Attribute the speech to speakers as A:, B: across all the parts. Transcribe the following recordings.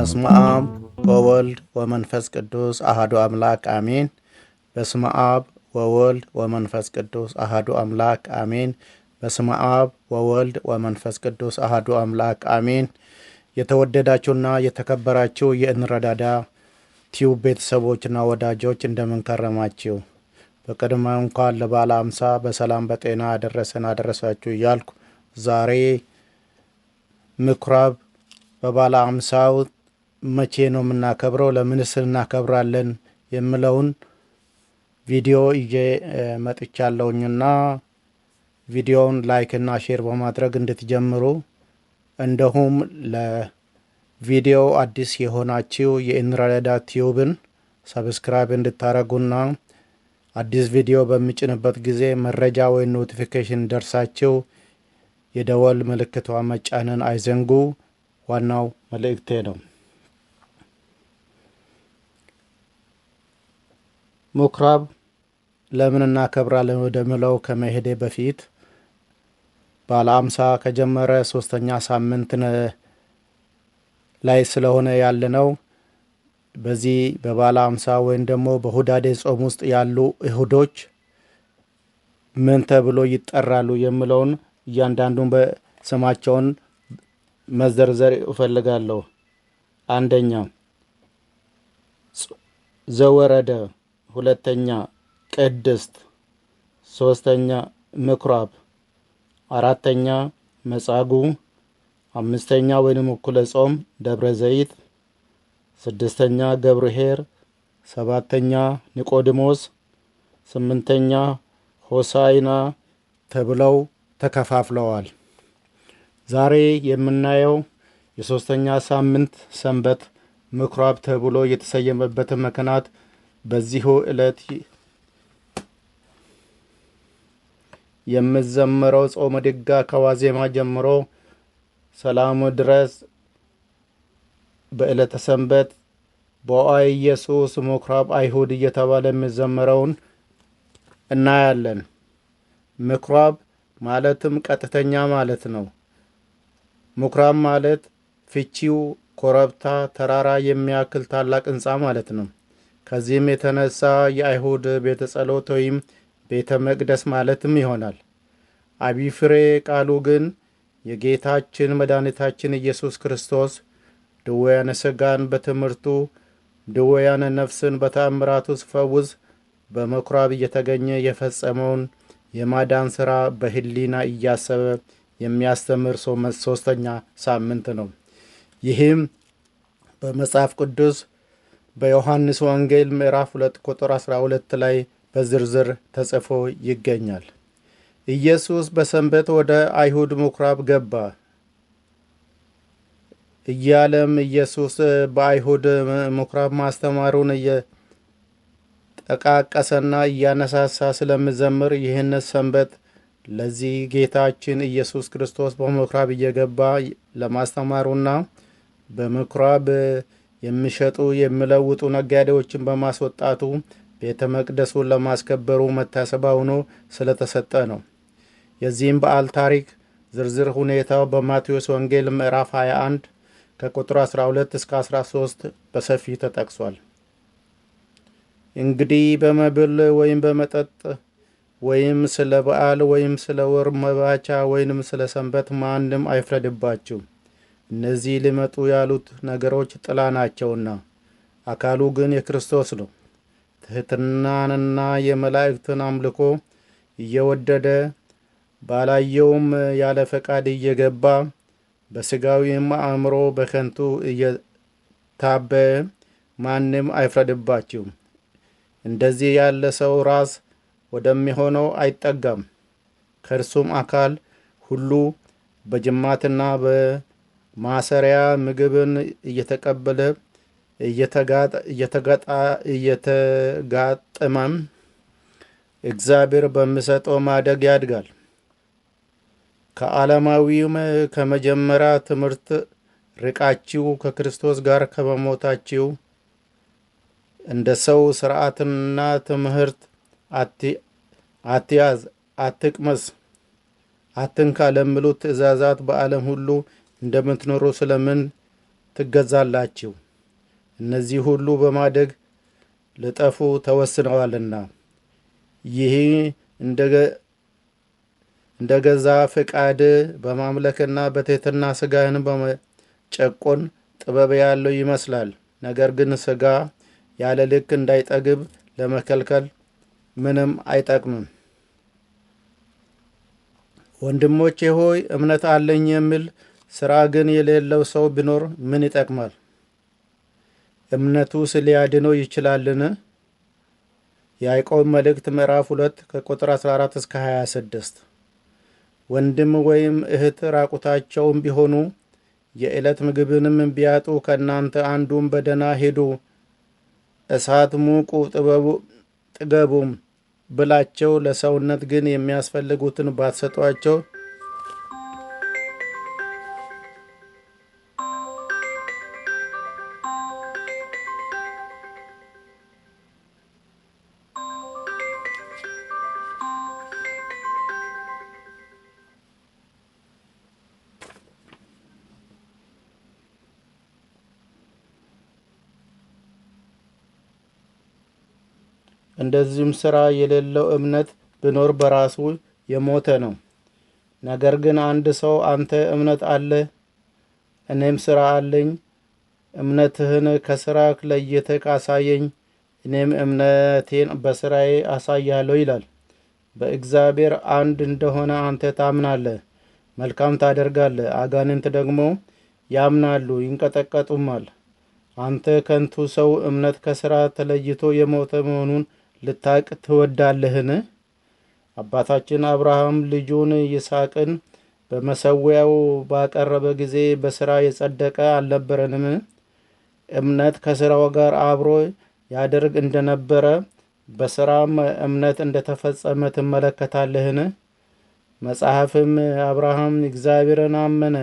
A: በስመ አብ ወወልድ ወመንፈስ ቅዱስ አሐዱ አምላክ አሜን። በስመ አብ ወወልድ ወመንፈስ ቅዱስ አሐዱ አምላክ አሜን። በስመ አብ ወወልድ ወመንፈስ ቅዱስ አሐዱ አምላክ አሜን። የተወደዳችሁና የተከበራችሁ የእንረዳዳ ቲዩብ ቤተሰቦችና ወዳጆች፣ እንደምን ከረማችሁ? በቅድሚያ እንኳን ለበዓለ ሃምሳ በሰላም በጤና አደረሰን አደረሳችሁ እያልኩ፣ ዛሬ ምኩራብ በበዓለ ሃምሳው መቼ ነው የምናከብረው፣ ለምንስ እናከብራለን የምለውን ቪዲዮ ይዤ መጥቻለሁኝና ቪዲዮውን like እና share በማድረግ እንድትጀምሩ፣ እንዲሁም ለቪዲዮ አዲስ የሆናችሁ የእንረዳዳ ቲዩብን subscribe እንድታደርጉና አዲስ ቪዲዮ በሚጭንበት ጊዜ መረጃ ወይም notification ደርሳችሁ የደወል ምልክቷ መጫንን አይዘንጉ። ዋናው መልእክቴ ነው። ምኩራብ ለምን እናከብራለን ወደምለው ከመሄዴ በፊት፣ በዓለ ሃምሳ ከጀመረ ሶስተኛ ሳምንት ላይ ስለሆነ ያለነው፣ በዚህ በበዓለ ሃምሳ ወይም ደግሞ በሁዳዴ ጾም ውስጥ ያሉ እሁዶች ምን ተብሎ ይጠራሉ የሚለውን እያንዳንዱን በስማቸውን መዘርዘር እፈልጋለሁ። አንደኛ ዘወረደ፣ ሁለተኛ ቅድስት፣ ሶስተኛ ምኩራብ፣ አራተኛ መጻጉዕ፣ አምስተኛ ወይንም እኩለ ጾም ደብረ ዘይት፣ ስድስተኛ ገብርኄር፣ ሰባተኛ ኒቆዲሞስ፣ ስምንተኛ ሆሳዕና ተብለው ተከፋፍለዋል። ዛሬ የምናየው የሶስተኛ ሳምንት ሰንበት ምኩራብ ተብሎ የተሰየመበትን ምክንያት በዚሁ ዕለት የሚዘመረው ጾመ ድጓ ከዋዜማ ጀምሮ ሰላሙ ድረስ በዕለተ ሰንበት ቦአ ኢየሱስ ምኩራብ አይሁድ እየተባለ የሚዘመረውን እናያለን። ምኩራብ ማለትም ቀጥተኛ ማለት ነው። ምኩራብ ማለት ፍቺው ኮረብታ፣ ተራራ የሚያክል ታላቅ ሕንፃ ማለት ነው። ከዚህም የተነሳ የአይሁድ ቤተ ጸሎት ወይም ቤተ መቅደስ ማለትም ይሆናል። አቢይ ፍሬ ቃሉ ግን የጌታችን መድኃኒታችን ኢየሱስ ክርስቶስ ድውያነ ሥጋን በትምህርቱ፣ ድውያነ ነፍስን በተአምራቱ ሲፈውስ በምኩራብ እየተገኘ የፈጸመውን የማዳን ሥራ በሕሊና እያሰበ የሚያስተምር ሶስተኛ ሳምንት ነው። ይህም በመጽሐፍ ቅዱስ በዮሐንስ ወንጌል ምዕራፍ 2 ቁጥር 12 ላይ በዝርዝር ተጽፎ ይገኛል። ኢየሱስ በሰንበት ወደ አይሁድ ምኩራብ ገባ እያለም ኢየሱስ በአይሁድ ምኩራብ ማስተማሩን እየጠቃቀሰና እያነሳሳ ስለሚዘምር፣ ይህን ሰንበት ለዚህ ጌታችን ኢየሱስ ክርስቶስ በምኩራብ እየገባ ለማስተማሩና በምኩራብ የሚሸጡ የሚለውጡ ነጋዴዎችን በማስወጣቱ ቤተ መቅደሱን ለማስከበሩ መታሰቢያ ሆኖ ስለተሰጠ ነው። የዚህም በዓል ታሪክ ዝርዝር ሁኔታው በማቴዎስ ወንጌል ምዕራፍ 21 ከቁጥር 12 እስከ 13 በሰፊ ተጠቅሷል። እንግዲህ በመብል ወይም በመጠጥ ወይም ስለ በዓል ወይም ስለ ወር መባቻ ወይንም ስለ ሰንበት ማንም አይፍረድባችሁ። እነዚህ ሊመጡ ያሉት ነገሮች ጥላ ናቸውና አካሉ ግን የክርስቶስ ነው። ትሕትናንና የመላእክትን አምልኮ እየወደደ፣ ባላየውም ያለ ፈቃድ እየገባ፣ በሥጋዊም አእምሮ በከንቱ እየታበየ ማንም አይፍረድባችሁ። እንደዚህ ያለ ሰው ራስ ወደሚሆነው አይጠጋም። ከእርሱም አካል ሁሉ በጅማትና በማሰሪያ ምግብን እየተቀበለ እየተጋጠመም እግዚአብሔር በሚሰጠው ማደግ ያድጋል። ከዓለማዊውም ከመጀመሪያ ትምህርት ርቃችሁ ከክርስቶስ ጋር ከመሞታችሁ፣ እንደ ሰው ሥርዓትና ትምህርት አትያዝ፣ አትቅመስ፣ አትንካ ለሚሉት ትእዛዛት በዓለም ሁሉ እንደምትኖሩ ስለምን ትገዛላችሁ። እነዚህ ሁሉ በማደግ ልጠፉ ተወስነዋልና። ይህ እንደ ገዛ ፈቃድ በማምለክና በትሕትና ሥጋህን በመጨቆን ጥበብ ያለው ይመስላል። ነገር ግን ሥጋ ያለ ልክ እንዳይጠግብ ለመከልከል ምንም አይጠቅምም። ወንድሞቼ ሆይ፣ እምነት አለኝ የሚል ሥራ ግን የሌለው ሰው ቢኖር ምን ይጠቅማል? እምነቱስ ሊያድነው ይችላልን? የያዕቆብ መልእክት ምዕራፍ 2 ከቁጥር 14 እስከ 26። ወንድም ወይም እህት ራቁታቸውን ቢሆኑ የዕለት ምግብንም ቢያጡ ከእናንተ አንዱም በደህና ሂዱ፣ እሳት ሙቁ፣ ጥገቡም ብላቸው ለሰውነት ግን የሚያስፈልጉትን ባትሰጧቸው እንደዚሁም ሥራ የሌለው እምነት ቢኖር በራሱ የሞተ ነው። ነገር ግን አንድ ሰው አንተ እምነት አለ፣ እኔም ሥራ አለኝ፣ እምነትህን ከሥራህ ለይተህ አሳየኝ፣ እኔም እምነቴን በሥራዬ አሳያለሁ ይላል። በእግዚአብሔር አንድ እንደሆነ አንተ ታምናለህ፣ መልካም ታደርጋለህ። አጋንንት ደግሞ ያምናሉ ይንቀጠቀጡማል። አንተ ከንቱ ሰው፣ እምነት ከሥራ ተለይቶ የሞተ መሆኑን ልታቅ ትወዳለህን? አባታችን አብርሃም ልጁን ይስሐቅን በመሠዊያው ባቀረበ ጊዜ በሥራ የጸደቀ አልነበረንም? እምነት ከሥራው ጋር አብሮ ያደርግ እንደነበረ በሥራም እምነት እንደተፈጸመ ትመለከታለህን? መጽሐፍም አብርሃም እግዚአብሔርን አመነ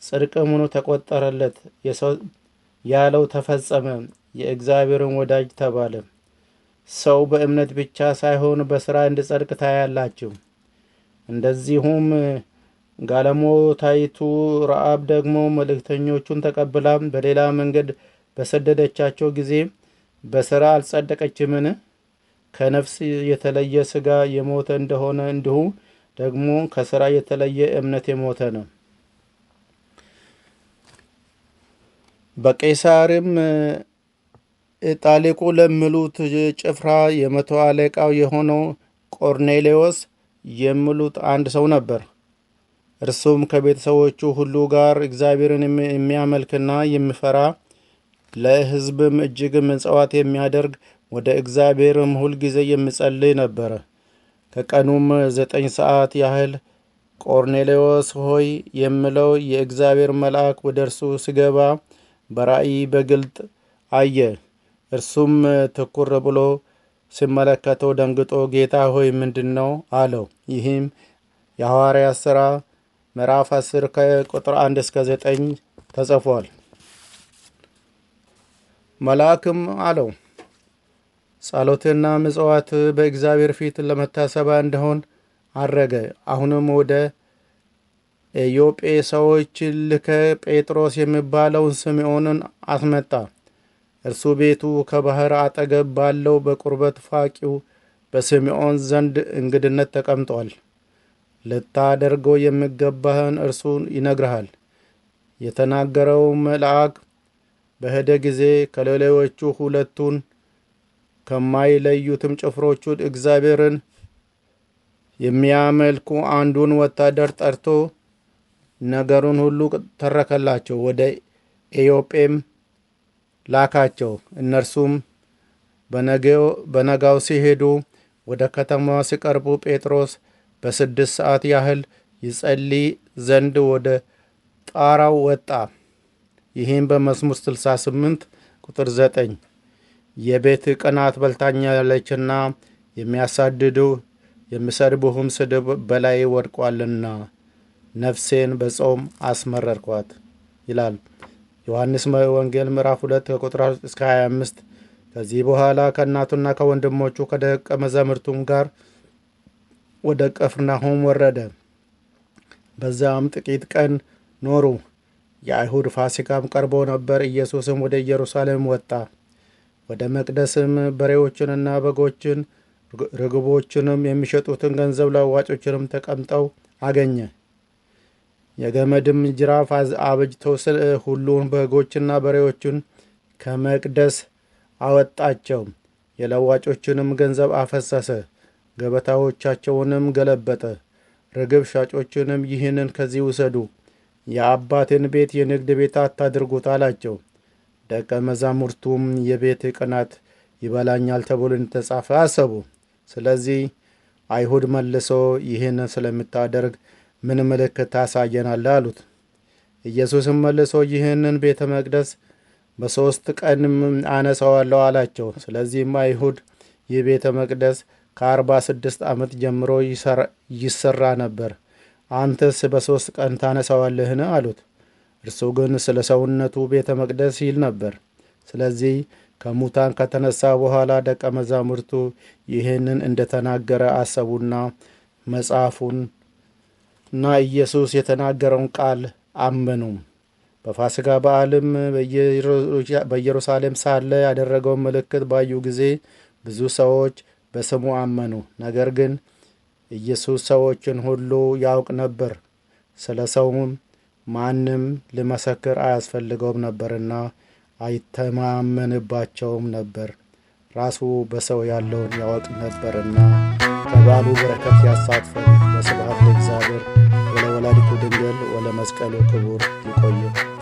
A: ጽድቅም ሆኖ ተቆጠረለት ያለው ተፈጸመ፣ የእግዚአብሔርን ወዳጅ ተባለ። ሰው በእምነት ብቻ ሳይሆን በሥራ እንዲጸድቅ ታያላችሁ። እንደዚሁም ጋለሞታይቱ ረዓብ ደግሞ መልእክተኞቹን ተቀብላ በሌላ መንገድ በሰደደቻቸው ጊዜ በሥራ አልጸደቀችምን? ከነፍስ የተለየ ሥጋ የሞተ እንደሆነ እንዲሁ ደግሞ ከሥራ የተለየ እምነት የሞተ ነው። በቄሳርም ኢጣሊቁ ለሚሉት ጭፍራ የመቶ አለቃው የሆነው ቆርኔሌዎስ የሚሉት አንድ ሰው ነበር። እርሱም ከቤተሰቦቹ ሁሉ ጋር እግዚአብሔርን የሚያመልክና የሚፈራ ለሕዝብም እጅግ ምጽዋት የሚያደርግ ወደ እግዚአብሔርም ሁልጊዜ የሚጸልይ ነበረ። ከቀኑም 9 ሰዓት ያህል ቆርኔሌዎስ ሆይ የሚለው የእግዚአብሔር መልአክ ወደ እርሱ ሲገባ በራእይ በግልጥ አየ። እርሱም ትኩር ብሎ ሲመለከተው ደንግጦ ጌታ ሆይ ምንድን ነው አለው። ይህም የሐዋርያት ሥራ ምዕራፍ 10 ከቁጥር 1 እስከ 9 ተጽፏል። መልአክም አለው፣ ጸሎትና ምጽዋት በእግዚአብሔር ፊት ለመታሰቢያ እንደሆን አረገ። አሁንም ወደ ኢዮጴ ሰዎች ልከ ጴጥሮስ የሚባለውን ስምዖንን አስመጣ። እርሱ ቤቱ ከባሕር አጠገብ ባለው በቁርበት ፋቂው በስምዖን ዘንድ እንግድነት ተቀምጧል። ልታደርገው የሚገባህን እርሱ ይነግርሃል። የተናገረው መልአክ በሄደ ጊዜ ከሌሎቹ ሁለቱን ከማይለዩትም ጭፍሮቹ እግዚአብሔርን የሚያመልኩ አንዱን ወታደር ጠርቶ ነገሩን ሁሉ ተረከላቸው። ወደ ኢዮጴም ላካቸው። እነርሱም በነጋው ሲሄዱ ወደ ከተማዋ ሲቀርቡ ጴጥሮስ በ6 ሰዓት ያህል ይጸልይ ዘንድ ወደ ጣራው ወጣ። ይህም በመዝሙር 68 ቁጥር 9 የቤት ቅናት በልታኛለችና የሚያሳድዱ የሚሰድቡህም ስድብ በላይ ወድቋልና ነፍሴን በጾም አስመረርኳት ይላል። ዮሐንስ ወንጌል ምዕራፍ 2 ከቁጥር እስከ 25። ከዚህ በኋላ ከእናቱና ከወንድሞቹ ከደቀ መዛሙርቱም ጋር ወደ ቅፍርናሆም ወረደ። በዚያም ጥቂት ቀን ኖሩ። የአይሁድ ፋሲካም ቀርቦ ነበር። ኢየሱስም ወደ ኢየሩሳሌም ወጣ። ወደ መቅደስም በሬዎችንና በጎችን ርግቦችንም የሚሸጡትን ገንዘብ ለዋጮችንም ተቀምጠው አገኘ። የገመድም ጅራፍ አበጅቶ ሁሉን በጎችና በሬዎችን ከመቅደስ አወጣቸው። የለዋጮችንም ገንዘብ አፈሰሰ፣ ገበታዎቻቸውንም ገለበጠ። ርግብ ሻጮችንም ይህንን ከዚህ ውሰዱ፣ የአባቴን ቤት የንግድ ቤት አታድርጉት አላቸው። ደቀ መዛሙርቱም የቤት ቅናት ይበላኛል ተብሎ እንደተጻፈ አሰቡ። ስለዚህ አይሁድ መልሶ ይህንን ስለምታደርግ ምን ምልክት ታሳየናለህ? አሉት። ኢየሱስም መልሶ ይህንን ቤተ መቅደስ በ3 ቀንም አነሳዋለሁ አላቸው። ስለዚህም አይሁድ ይህ ቤተ መቅደስ ከ46 ዓመት ጀምሮ ይሰራ ነበር፣ አንተስ በ3 ቀን ታነሳዋለህን? አሉት። እርሱ ግን ስለ ሰውነቱ ቤተ መቅደስ ይል ነበር። ስለዚህ ከሙታን ከተነሳ በኋላ ደቀ መዛሙርቱ ይህንን እንደተናገረ አሰቡና መጽሐፉን እና ኢየሱስ የተናገረውን ቃል አመኑ። በፋሲካ በዓልም በኢየሩሳሌም ሳለ ያደረገውን ምልክት ባዩ ጊዜ ብዙ ሰዎች በስሙ አመኑ። ነገር ግን ኢየሱስ ሰዎችን ሁሉ ያውቅ ነበር፣ ስለ ሰውም ማንም ሊመሰክር አያስፈልገውም ነበርና አይተማመንባቸውም ነበር፣ ራሱ በሰው ያለውን ያወቅ ነበርና። ከበዓሉ በረከት ያሳትፈን። ወስብሐት ለእግዚአብሔር ወለወላዲቱ ድንግል ወለመስቀሉ ክቡር። ይቆየን።